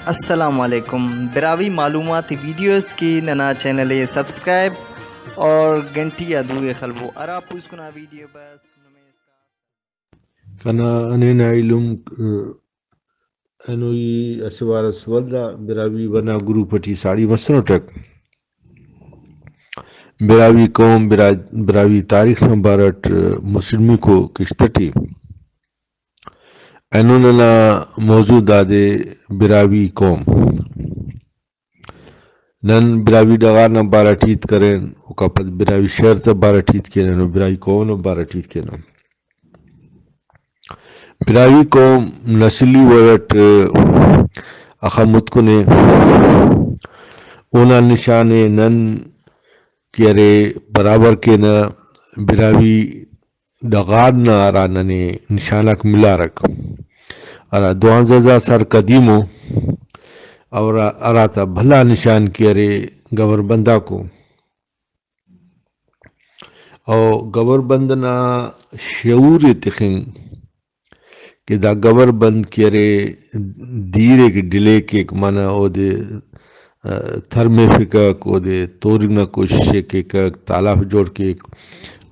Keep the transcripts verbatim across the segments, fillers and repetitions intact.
السلام علیکم۔ براہوئی معلوماتی ویڈیوز کہ ننا چینل ءِ سبسکرائب اور گھنٹی آ دو ءِ خلبو۔ ہرا پوسکنا ویڈیو بس نمے اسکان۔ کنا ہنینا ایلم، اینو ای اسہ وار اس ولدا براہوئی ورنا گروپ ٹی ساڑی مسنٹک۔ براہوئی قوم، برا-، براہوئی تاریخ نا بارٹ مسلمیکو کشت ٹی اینو ننا موضوع دادے براہوئی قوم۔ نن براہوئی ڈغار نا بارٹ ہیت کرین، اوکا پد براہوئی شعر تا بارٹ ہیت کینن و براہوئی قوم نا بارٹ ہیت کینن۔ براہوئی قوم نسلی وڑ اٹ اخہ متکن ءِ۔ اونا نشان ءِ نن کہ ارے برابر کینہ، براہوئی ڈغار نا ہرا ننے نشان آک ملارک، ہرا دوانزہ ہزار سال قدیم ءُ، اور ہراتا بھلا نشان کہ ارے گبر بنداکو۔ او گبر بند نا شعور ءِ تخنگ کہ دا گبر بند کہ ارے دیر ءِ کہ ڈیلے کیک، منہ اودے، آ، ترمیفکک، اودے تورنگ نا کوشش ءِ کیکک، تالاب جوڑ کیک،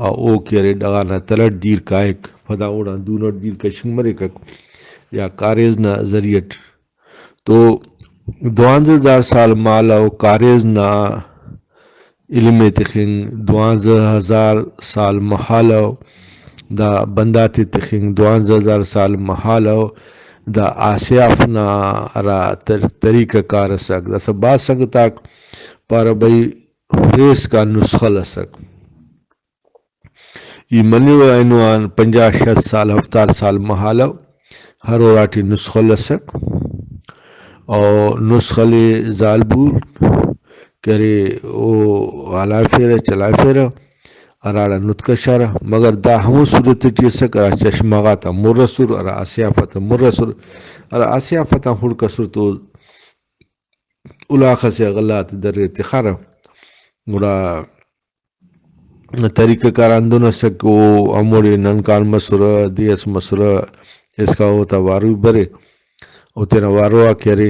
آ، او کہ ارے ڈغار نا تلہ ٹی دیر کائک، پدا اوڑان دون اٹ دیر کشنگ مریکک یا کاریز نا ذریعہ اٹ۔ تو دوانزہ ہزار سال مہالو کاریز نا علم ءِ تخنگ، دوانزہ ہزار سال مہالو دا بنداتے تخنگ، دوانزہ ہزار سال مہالو دا آسیاف نا ہرا طر-، طریقہ کار ئسک۔ داسہ بھاز سنگت آک پارہ بھئی ہُرے اسکان نسخل ئسک۔ ای منیوہ اینو آن پنجاہ، شست سال، ہفتاد سال مہالو ہر اراٹی نسخل ئسک۔ او نسخل ءِ زالبول کہ ارے او غلافیرہ، چلافیرہ، ہراڑا نت کشارہ، مگر دا ہمو صورت ٹی ئسک ہرا چشمہ غاتا مر ئسر، ہرا آسیاف آتا مر ئسر، ہرا آسیاف آتا خڑک ئسر تو الاخ ئسے آ غلہ غاتے دریر تخارہ۔ گڑا طریقہ کار ہندن ئسک، او ہموڑے ننکان مسرہ، دے ئس مسرہ، اسکا اوتا وارو برے، او تینا واروا کہ ارے،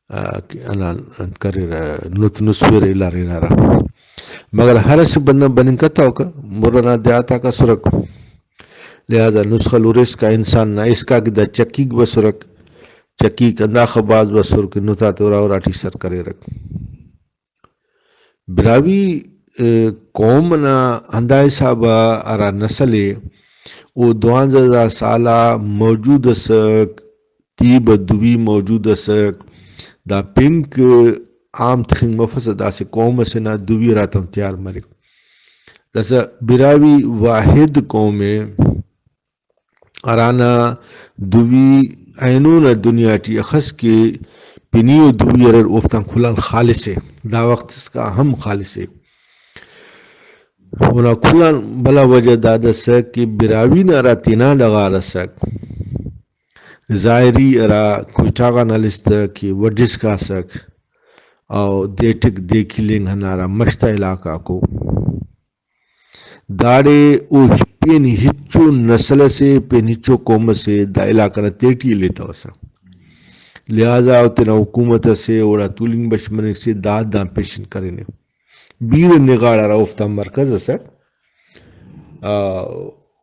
آ، کہ ہندا انت کریرہ، نت نسویرہ الار ہنارہ۔ مگر ہر اسہ بندغ بننگ کتوکہ، مر ئنا دیہاتاک اسرک۔ لہذا نسخل ہُرے اسکا انسان نا اسکا کہ دا چکیک بسرک، چکیک ہنداخہ بھاز بسر کہ نت آتے ارا اراٹی سر کریرک۔ براہوئی، ء، قوم ئنا ہندا حساب آ ہرا نسل ء، او دوانزہ ہزار سال آ موجود ئسک، تیب آ دوی موجود ئسک۔ دا پنک عام تخنگ مفسہ، داسہ قوم ئسے نا دوی ہراتم تیار مریک۔ داسہ براہوئی واحد قوم ء، ہرانا دوی اینو نا دنیا ٹی اخس کہ پنی و دوی اریر، اوفتان کل آن خالص ء، دا وخت اسکا ہم خالص ء۔ اونا کل آن بھلا وجہ دادسک کہ براہوئی نا ہرا تینا ڈغار ئسک، ظاہری ہرا کوئٹہ غان ہلس تہ کہ وڈھ اسکا ئسک، او دیٹک دے کلنگ ہنارا مش تا علاقہ آکو۔ داڑے او پین ہچو نسل ئسے، پین ہچو قوم ئسے دا علاقہ نا تہٹی الیتوسہ۔ لہذا او تینا حکومت ئسے اوڑا تولنگ بش مننگ سے دا دان پیشن کرینے۔ بیرہ نغاڑ ہرا اوفتا مرکز ئسک۔ آ،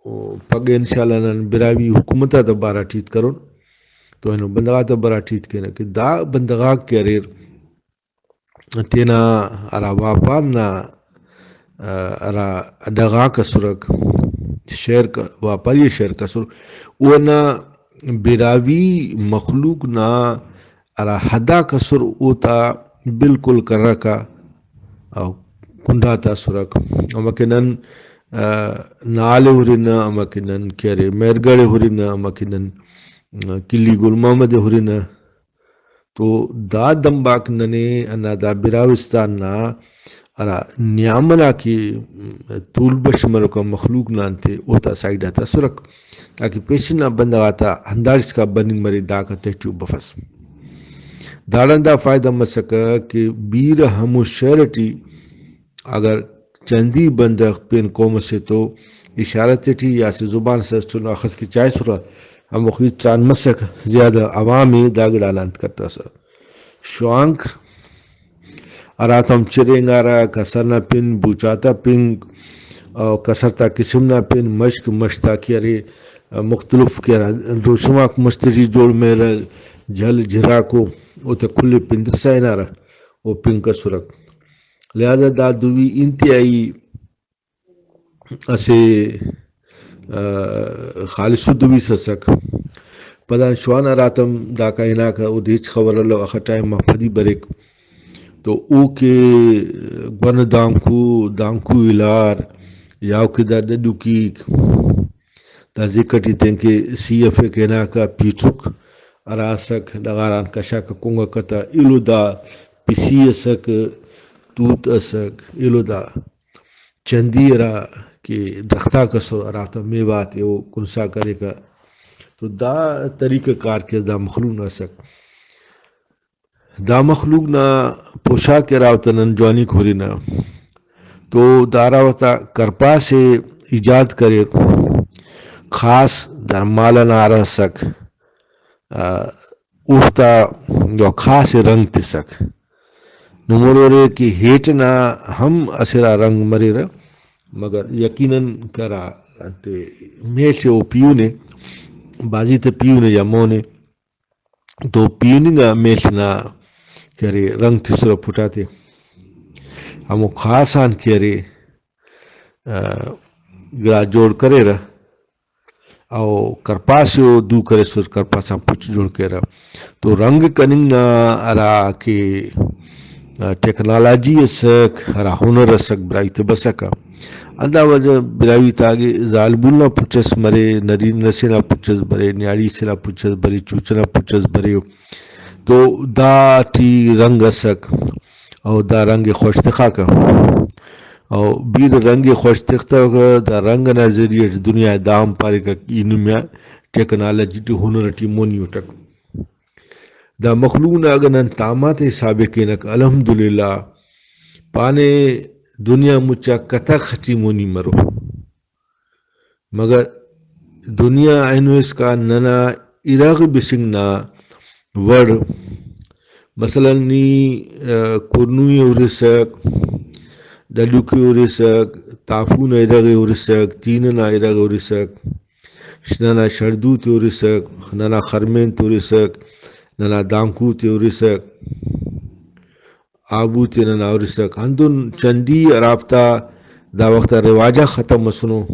او پگہ انشاءاللہ نن براہوئی حکومت آتا بارہ ٹی ہیت کرون تو اینو بندغ آتا بارہ ٹی ہیت کینہ کہ دا بندغ آک کہ اریر، تینا ہرا واپار نا، آ، ہرا ڈغاک اسرک، شہر ک-، واپاری شہر کسر، اونا براہوئی مخلوق نا ہرا حداک اسر، اوتا بالکل کرکا او کنڈاتا اسرک۔ امر کہ نن، آ، نال ء ہرنہ، امر کہ نن کہ ارے مہرگڑھ ء ہرنہ، امر کہ نن، آ، کلی گل محمد ء ہرنہ۔ تو دا دمب آک ننے ہندا دا براہوستان نا ہرا نیام ئنا کہ تول بش مروکا مخلوق نا انتے، اوتا سائیڈ آتا اسرک، تاکہ پیشن نا بندغ آتا ہنداڑسکا بننگ مرے، داکا تہٹی و بفس۔ داڑان دا فائدہ مسکہ کہ بیرہ ہمو شہر ٹی اگر چندی بندغ پین قوم ئسے تو اشارہ تیٹی یا اسہ زبان ئسے اسٹ، اخس کہ چائسرہ، ہموخہ ہچ آن مسکہ، زیادہ عوام ءِ دا گڑا نا انت کتسہ۔ شوانک ہراتم چرینگارہ، کسر نا پن، بوچاتا پنک، او کسر تا قسم نا پن، مشک، مش تا کہ ارے مختلف کہ ہرا دروشم آک مش تیٹی جوڑ مریرہ، جھل جھراکو، اوتے کل ئے پندرسا ہنارہ، او پنک ئسرہ۔ لہذا دا دوی انتہائی اسہ، آ، خالص دوی سسک۔ پدان شوان ہراتم داکا ہناکہ، اودے ہچ خبر الو، اخہ ٹائم آ پدی بریک تو او کہ گون دانکو، دانکو الار، یا او کہ دا ڈڈوکیک، دا زیک ٹی تینکہ سی ایف اے کہ ہناکہ، پیٹرک ہرا اسک، ڈغار آن کشاکہ کنگکہ تا، ایلو دا پسی اسک، توت اسک، ایلو دا چندی ہرا کہ ڈرختاک ئسر، ہرافتا میوہ غاتے او کنسا کریکہ۔ تو دا طریقہ کار کہ دا مخلوق نا اسک۔ دا مخلوق نا پوشاک ہراوتا نن جوانیک ہرنہ، تو دا ہراوتا کرپاس ئے ایجاد کریر، خاص درمال ئنا ہرا اسک، آ، اوفتا یو خاص رنگ تسک۔ نمر اورے کہ ہیٹ ئنا ہم اسہ ہرا رنگ مریرہ، مگر یقیناً کہ ہرا انتے میڷ ءِ او پیہنے، بازی تہ پیہنے یا مونے، تو پیہننگ آ میڷ ئنا کہ ارے رنگ تسرہ پھٹاتے، ہمو خاص آن کہ ارے، آ، گڑا جوڑ کریرہ۔ او کرپاس ئے او دو کریسر، کرپاس آن پچ جوڑ کیرہ۔ تو رنگ کننگ نا ہرا کہ، آ، ٹیکنالوجی ئسک، ہرا ہنر ئسک، براہوئی تے بسکہ۔ ہندا وجہ براہوئی تا اگہ زالبول نا پچ ئس مرے، نرینہ سے نا پچ ئس برے، نیاڑی سے نا پچ ئس برے، چوچہ نا پچ ئس برے، تو دا ٹی رنگ ئسک، او دا رنگ ئے خوش تخاکہ۔ او بیرہ رنگ ئے خوش تختوکہ، دا رنگ ئنا ذریعہ ٹی دنیا ئے دا ہم پاریکہ کہ ای نمے آ ٹیکنالوجی ٹی، ہنر ٹی مونی اٹک۔ دا مخلوق نا اگہ نن تامات ئے حساب ئے کینک، الحمدللہ پانے دنیا مچا کتغ ٹی مونی مرو۔ مگر دنیا اینو اسکان ننا ارغ بسنگ نا وڑ، مثلاً نی، آ، کرنوئی ہرسک، ڈلوکی ہرسک، تافو نا ارغ ئے ہرسک، تینہ نا ارغ ئے ہرسک، ننا شڑدو تے ہرسک، ننا خرمین تے ہرسک، ننا دانکو تے ہرسک، آبو تے ننا ہرسک۔ ہندن چندی ہرافتا دا وخت آ رواج آک ختم مسنو،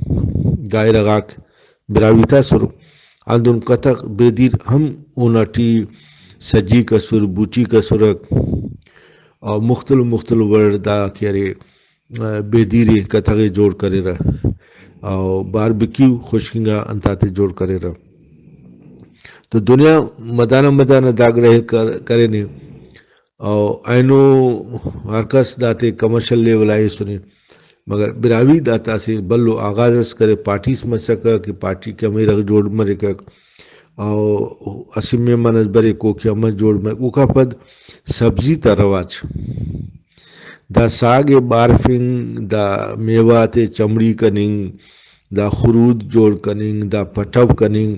دائرہ غاک براہوئی تا ئسر۔ ہندن کتغ بیدیر ہم اونا ٹی سجیک ئسر، بوٹیک ئسرک، او مختلف مختلف وڑ دا کہ ارے، بیدیر ئے کتغ ئے جوڑ کریرہ، او باربیکیو خشکنگ آ انتاتے جوڑ کریرہ۔ تو دنیا مدانہ مدانہ دا گڑا ئے کر-، کرینے۔ او اینو ہر کس داتے کمرشل لیول آ ہیسنے، مگر براہوئی داتا اسہ بھلو آغاز اس کرے، پارٹیس مسکہ کہ پارٹی کہ ہمے رغ جوڑ مریکک، او اسہ مہمان اس بریک او کہ ہمہ جوڑ مریک۔ اوکا پد سبزی تا رواج، دا ساگ ئے بارفنگ، دا میوہ غاتے چمڑی کننگ، دا خرود جوڑ کننگ، دا پٹو کننگ،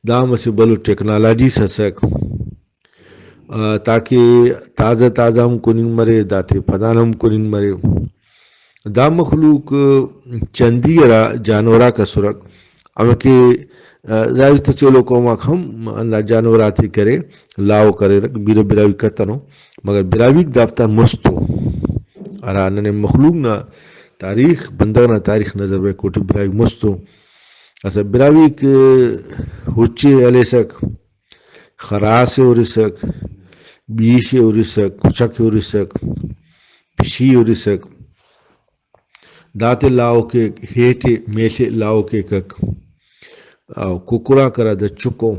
دا ہم اسہ بھلو ٹیکنالوجیس اسک۔ آ، تاکہ تازہ تازہ ہم کننگ مرے، داتے پدان ہم کننگ مرے۔ دا مخلوق چندی ہرا جانوراک اسرک، ہمکہ، آ، ظاہر تچولو قوم آک ہم ہندا جانور آتے کرے، لاہو کریرک، بیرہ براہوئی کتنو، مگر براہوئیک دافتان مستو۔ ہرا ننے مخلوق نا تاریخ، بندغ نا تاریخ نظر بریک، اوٹی براہوئی مستو۔ اسہ براہوئیک ہچے ہلیسک، خراس ئے ہرسک، بیش ئے ہرسک، کچک ئے ہرسک، پشی ئے ہرسک۔ داتے لاہو کیک، ہیٹ ئے میڷ ئے لاہو کیکک۔ او ککڑاک ہرا دا چکو،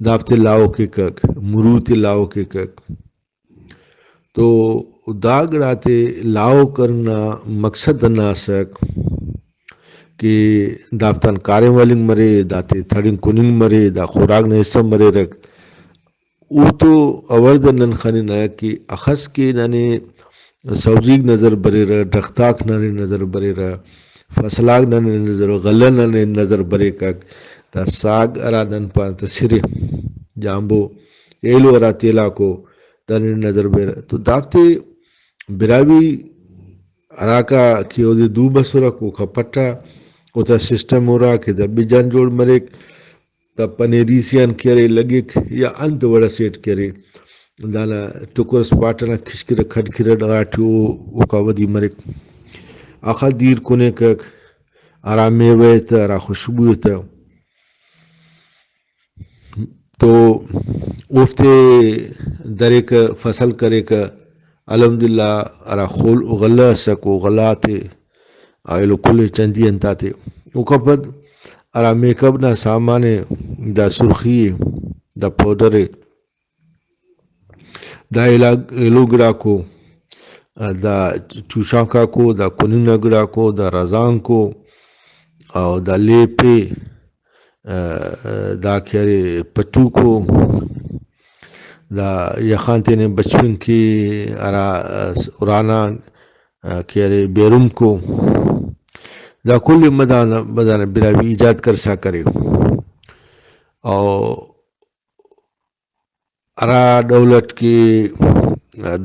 دافتے لاہو کیکک، مروت ئے لاہو کیکک۔ تو دا گڑاتے لاہو کرنا مقصد ہندا اسک کہ دافتان کاریم ہلنگ مرے، داتے تڑنگ کننگ مرے، دا خوراک نا حصہ مریرک۔ اوڑتو اوڑدہ نن خننہ کہ اخس کہ ننے سوزیک نظر بریرہ، ڈرختاک ننے نظر بریرہ، فصل آک ننے نظر، غلہ ننے نظر بریکک، دا ساگ ہرا نن پانہ تہ سرے، جامبو ایلو ہرا تیلاکو، دا نن نظر بریرہ۔ تو دافتے براہوئی ہراکا کہ اودے دو بسرک، اوکا پٹا اوتا سسٹم ہُرا کہ دا بج آن جوڑ مریک، دا پنیریسی آن کہ ارے لگک یا انت وڑ اسیٹ کہ ارے، دانا ٹکر ئس پاٹ ئنا کشکرہ کھڈکرہ ڈغاٹی او، اوکا ودی مریک۔ اخہ دیر کُنیکک، ہرا میوہ ءِ تہ، ہرا خوشبو ءِ تہ۔ تو اوفتے دریکہ، فصل کریکہ، الحمدللہ ہرا خول غلہ ئسک، او غلہ غاتے ایلو کل ئے چندی انتاتے۔ اوکا پد ہرا میک اپ نا سامان ءِ، دا سرخی ءِ، دا پاؤڈر ءِ، دا ایلا-، ایلو گڑاکو، دا چوشانکاکو، دا کُننگ نا گڑاکو، دا رزانکو، او دا لیپ ءِ، دا کہ ارے پٹوکو، دا یخان تینے بچفنگ کہ ہرا ارانا کہ ارے بیرمکو، دا کل مدان-، مدان براہوئی ایجاد کرسا کرے۔ او ہرا ڈول اٹ کہ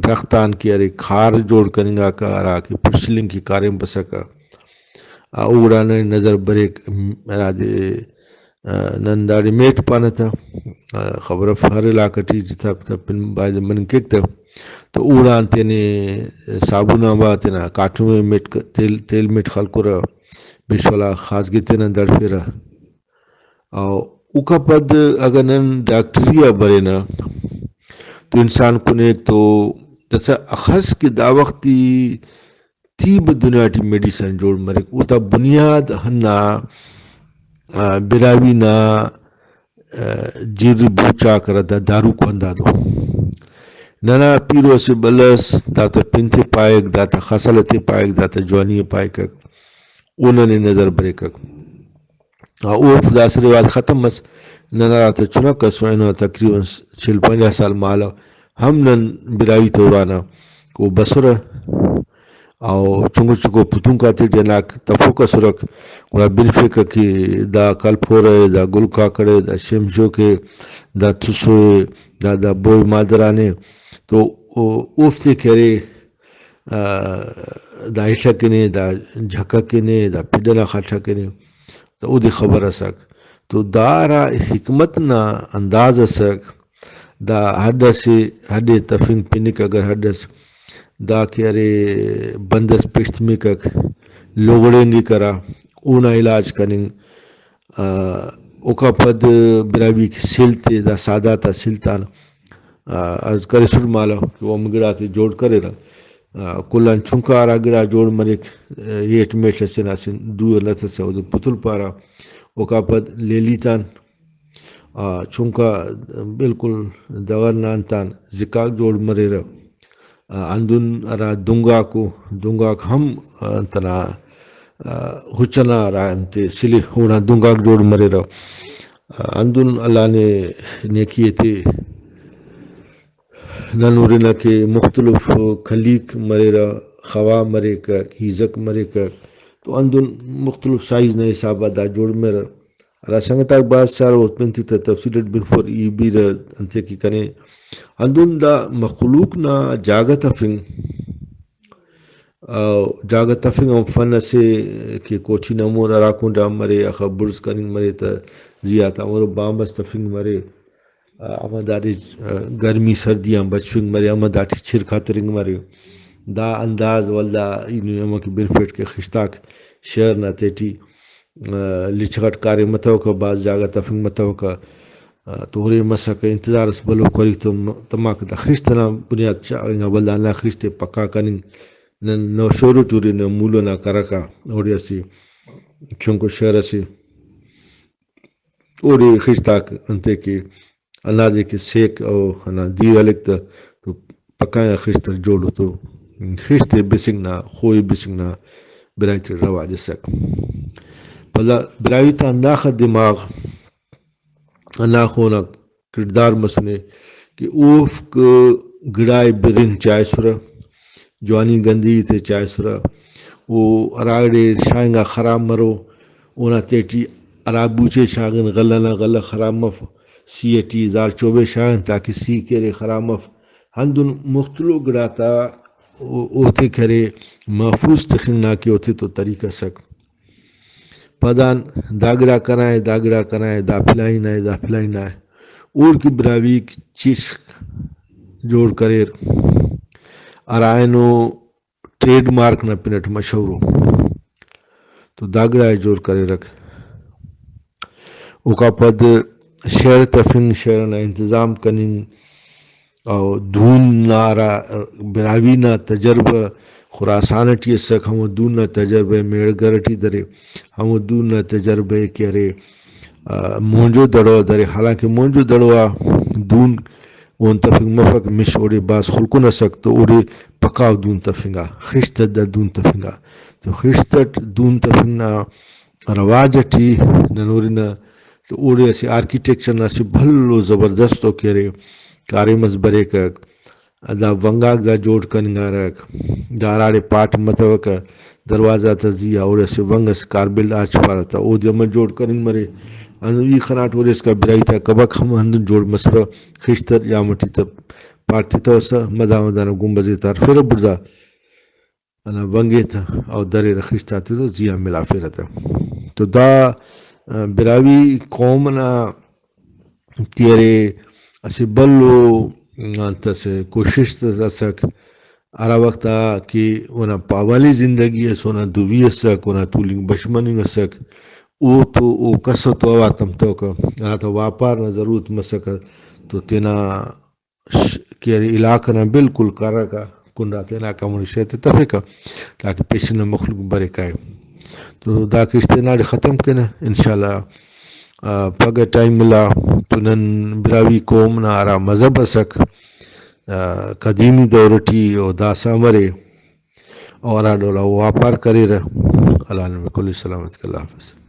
درخت آن کہ ارے کھار جوڑ کننگاکہ، ہرا کہ پُشلنگ کہ کاریم بسکہ، آ، اوڑا ننے نظر بریک، ہرادے، آ، نن داڑے میٹ پانہ تہ، آ، خبر اف ہر علاقہ ٹی جتا تہ پن بایدے مننگ کیک تہ، تو اوڑان تینے صابن آن با تینا کاٹم ءِ میٹ ک-، تیل، تیل میٹ خلکرہ، بش والا خاص گے تینا دڑفیرہ۔ او اوکا پد اگہ نن ڈاکٹری آ برینہ تو انسان کُنیک تو داسہ اخس کہ دا وخت ای طب دنیا ٹی میڈیسن جوڑ مریک، اوتا بنیاد ہندا، آ، براہوئی نا، آ، جر بوچ آک ہرا دا داروک ہندادو۔ ننا پیرو اسہ بلس داتا پن تے پائک، داتا خسل تے پائک، داتا جوانی ءِ پائکک، او ننے نظر بریکک۔ آ، اوفک داسہ رواج ختم مس۔ نن ہراتہ چنک ئسو اینو تقریباً چل پنجاہ سال مالو ہم نن براہوئی تورانہ او بسرہ۔ او چنکو چنکو پتونک آتیٹی ہنداک تفوک ئسرک، گڑا بنفیکہ کہ دا کلپورہ ءِ، دا گل کاکڑ ءِ، دا شمشوک ءِ، دا تسو ءِ، دا، دا بوئے مادران ءِ۔ تو او-، اوفتے کہ ارے، آ، دا ہِل ئکن ءِ، دا جھک ئکن ءِ، دا پڈ ئنا خٹ ئکن ءِ، تو اودے خبر ئسک۔ تو دا ہرا حکمت نا انداز ئسک، دا ہڈ ئسے، ہڈ ئے تفنگ پنک، اگر ہڈ ئس دا کہ ارے بند ئس پیش تمکک، لغڑینگک ہرا، اونا علاج کننگ، آ، اوکا پد براہوئی کہ سلت ءِ، دا سادات آ سلت آن، آ، عرض کریسٹ مالو کہ او ہم گڑاتے جوڑ کریرہ۔ آ، کل آن چنکا ہرا گڑا جوڑ مریک، آ، ہیٹ میٹ ئسے نا اسہ دو نت ئسے اودے پتل پارہ۔ اوکا پد لیلیت آن، آ، چنکا بالکل دغر نا انتان زکاک جوڑ مریرہ۔ آ، ہندن ہرا دنگاکو، دنگاک ہم، آ، انتنا، آ، ہچ ئنا ہرا انتے سلے اونا دنگاک جوڑ مریرہ۔ آ، ہندن اللہ نے نیکی ایتے نن ہرنہ کہ مختلف کھلیک مریرہ، خوا مریکہ، ہیزک مریکہ، تو ہندن مختلف سائز نا حسابا دا جوڑ مریرہ۔ ہرا سنگتاک بھاز چارہ او پن تے تہ تفصیل اٹ بنفر ای بیرہ انتئے کہ کنے ہندن دا مخلوق نا جاگہ تفنگ، او جاگہ تفنگ ہم فن اسے کہ کوٹھی نا مون ہرا کنڈ آن مرے، اخہ بڑز کننگ مرے تہ زی آتا مرو بامب اس تفنگ مرے، امر داٹی گرمی سردی آن بچفنگ مرے، امر داٹی چرک ہترنگ مرے۔ دا انداز ولدا ای نمے امر کہ بنفیٹ کہ خشتاک شہر نا تیٹی آ، لچغٹ کاریم متوکہ، بھاز جاگہ تفنگ متوکہ، آ، تو ہرے مسکہ، انتظار اس بھلو کریک تو م-، تماک دا خشت ئنا بنیاد چا-، انگا ولدا ہندا خشت ئے پکا کننگ۔ نن نوشہرو ٹی ہرے نن مولو نا کرک آ اوڑے اسہ چنکو شہر اسے اوڑے خشتاک انتے کہ ہندادے کہ سیک او ہندا دیر ہلیک تہ تو پکا آ خشت ئس جوڑ او تو خشت ئے بسنگ نا، خو ئے بسنگ نا براہوئی تے رواج ئسک۔ ولدا براہوئی تا ہنداخہ دماغ، ہنداخہ اونا کڑدار مسنے کہ اوفک گڑائے برنگ چائسرہ، جوانی گندی تے چائسرہ، او ہراڑے شاغنگا خراب مرو، اونا تیٹی ہرا بوچے شاغن، غلہ نا غلہ خراب مف، سی ٹی زار چوبے شاغن تاکہ سی کہ ارے خراب مف۔ ہندن مختلف گڑاتا او-، اوتے کہ ارے محفوظ تخنگ نا کہ اوتے تو طریقہ سک۔ پدان دا گڑا کنا ءِ، دا گڑا کنا ءِ، دا پلائنا ءِ، دا پلائنا ءِ۔ اوڑکہ براہوئیک چشک جوڑ کریر، ہرا اینو ٹریڈ مارک نا پن اٹ مشہور ءُ۔ تو دا گڑا ءِ جوڑ کریرک۔ اوکا پد شعر تفنگ، شعر نا انتظام کننگ، او دھن نا ہرا براہوئی نا تجربہ، خراسان ٹی اسک، ہمو دھن نا تجربہ ءِ میڑگر ٹی درے، ہمو دھن نا تجربہ ءِ کہ ارے، آ، مونجو دڑو آ درے، حالانکہ مونجو دڑو آ دھن اون تفنگ مفک، مش اوڑے بھاز خلکن اسک تو اوڑے پکاؤ دھن تفنگا، خشت اٹ دا دھن تفنگا۔ تو خشت اٹ دھن تفنگ نا رواج اٹی نن ہُرنہ تو اوڑے اسہ آرکیٹیکچر نا اسہ بھلو زبردست ءُ کہ ارے کاریم اس بریکک۔ دا ونگاک دا جوڑ کننگارک، دا ہراڑے پاٹ متوکہ دروازہ تا زی آ، اوڑے اسہ ونگ اس کاربل آچ پارہ تا، اودے ہمہ جوڑ کننگ مرے۔ ہندن ای خناٹ اودے اسکا براہوئی تا کبک ہم ہندن جوڑ مسرہ، خشتر یا مٹی تا پاٹ تتوسہ، مدان مدان گنبذے تا ہرفیرہ بڑزا۔ ہندا ونگ ایتہ او دریرہ خشت آتے تو زی آ ملافرہ تہ۔ تو دا، آ، براہوئی قوم نا کہ ارے اسہ بھلو، آ، انت اسہ کوشست اس اسک، ہرا وخت آ کہ اونا پاوالی زندگی اس، اونا دوی اسک، اونا تولنگ بش مننگ اسک، او تو او کس تو اوار تمتوکہ، ہراتا واپار نا ضرورت مسکہ تو تینا ش-، کہ ارے علاقہ نا بالکل کرک آ کنڈ آتے علاقہ مونی شے تے تفیکہ تاکہ پیشن نا مخلوق بریک کائے۔ تو دا کشت ءِ ناڑے ختم کینہ، انشاءاللہ، آ، پگہ ٹائم ملا تو نن براہوئی قوم نا ہرا مذہب اسک، آ، قدیمی دور ٹی او داسہ مرے او ہرا ڈولا او واپار کریرہ۔ اللہ نمے کل سلامت کے، اللہ حافظ۔